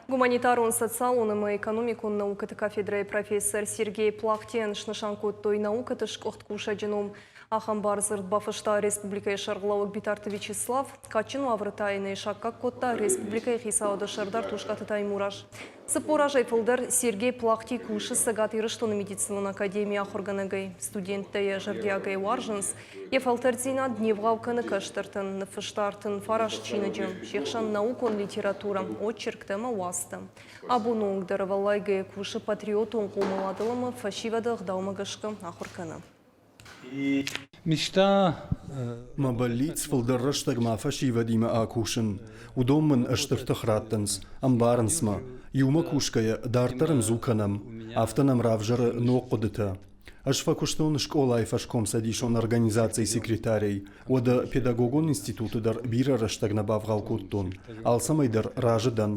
Гуманитарон, социалон ӕмӕ экономикон наукӕты кафедрӕйы профессор Сергей Плахтийӕн снысан кодтой наукӕты сгуыхт кусӕджы ном. Ахӕм бардзырд бафыста республикӕйы сӕргълӕууӕг Битарты Вячеслав. Кадджын уавӕры та йын ӕй саккаг кодта республикӕйы хицауады сӕрдар Тускъаты Таймураз. 40 азӕй фылдӕр Сергей Плахтий кусы Цӕгат Ирыстоны медицинон академийы ахуыргӕнӕгӕй. Студенттӕ йӕ зӕрдиагӕй уарзынц. Йӕ фӕлтӕрддзинад не вгъау кӕны кӕстӕртӕн, ныффыста 39 чиныджы, се хсӕн наукон литературӕ, очерктӕ ӕмӕ уацтӕ. Абоны онг дӕр ӕвӕллайгӕйӕ кусы патриотон хъомыладыл ӕмӕ фӕсивӕды ӕгъдаумӕ гӕсгӕ ахуыр кӕны. Мечта Мӕ бӕллиц фылдӕр рӕстӕг ма фӕсивӕдимӕ акусын. Уыдон мын стыр тых раттынц, ӕмбарынц мӕ. Иумӕ кусгӕйӕ дарддӕр ӕмдзу кӕнӕм. Афтӕ нӕм равзӕры ног хъуыдытӕ. Ӕз фӕкуыстон скъолайы фӕскомцӕдисон организацийы секретарӕй, уӕдӕ педагогон институты дӕр бирӕ рӕстӕг нӕ бавгъау кодтон. Алцӕмӕй дӕр разы дӕн.